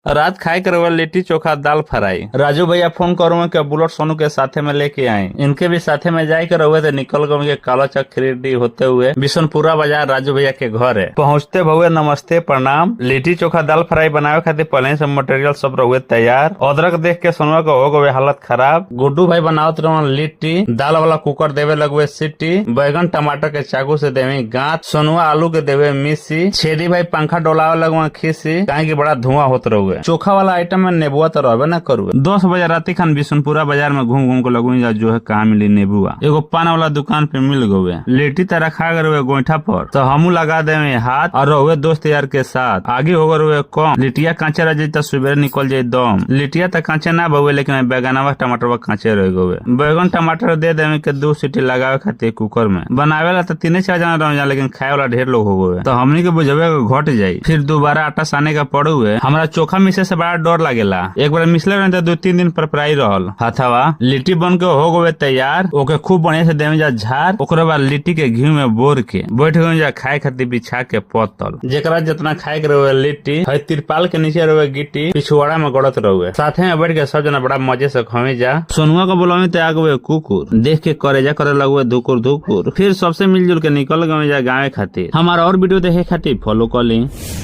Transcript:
रात खाए के रहुआ लिट्टी चोखा दाल फ्राई। राजू भैया फोन करूँ के बुलेट सोनू के साथे में लेके आए, इनके भी साथे में जाए के रहुए तो निकल गए के काला चक खरीदी होते हुए बिशनपुरा बाजार राजू भैया के घर है। पहुंचते भहुए नमस्ते प्रणाम। लिट्टी चोखा दाल फ्राई बनावे खातिर पहले से मटेरियल सब रहुए तैयार। अदरक देख के सोनुआ के हो गए हालत खराब। गुड्डू भाई बनावत रहन लिट्टी, दाल वाला कुकर देवे लगवे सीटी, बैगन टमाटर के चाकू से देवे गांठ, सोनुआ आलू के देवे मिसी, छेदी भाई पंखा डोलावे लगवा खीसी, काहे की बड़ा धुआं होत रहुए। चोखा वाला आइटम में नेबुआ तो रहबे ना करुए। 10 बजे राती खान बिशनपुरा बाजार में घूम घूम के लगू जा जो है कहाँ मिली नेबुआ। एगो पान वाला दुकान पे मिल गए। लिट्टी तरह खा गए गोईठा पर तो हमू लगा देवे हाथ और रहुए दोस्त यार के साथ। आगे हो गए कम लिटिया कांचे रह जाई तो सुबह निकल जाई दम। लिटिया तो कांचे ना बहुए, लेकिन बैगनवा टमाटरवा कांचे रह गए। बैगन टमाटर दे देवे के दो सीटी लगावे खातिर कुकर में। बनावे ला तो तीन चार जना रह जा, लेकिन खाए वाला ढेर लोग हो गए तो हमनी के बुझावे के घट जाई। फिर दोबारा आटा साने का पड़े हुए। हमरा चोखा मिसे से बड़ा डर लागेला। एक बार मिसले रहे तो 2-3 दिन पर प्राई रहल हथवा। लिट्टी बन के हो गए तैयार, ओके खूब बढ़िया से देवे जा झार। ओकरे बाद लिट्टी के घी में बोर के बैठ गए जा खाए खातिर बिछा के पतल। जेकरा जितना खाए के रहे लिट्टी है, तिरपाल के नीचे रहे गिट्टी, पिछुआड़ा में गड़त रहे। साथे में बैठ के सब जना बड़ा मजे से खवे जा। सोनुआ के बोलावे तो आगवे कुकुर देख के करेजा करे लगवे धुकुर धुकुर। फिर सबसे मिलजुल के निकल गए जा गाँव खातिर। हमारा और वीडियो देखे खातिर फॉलो कर ली।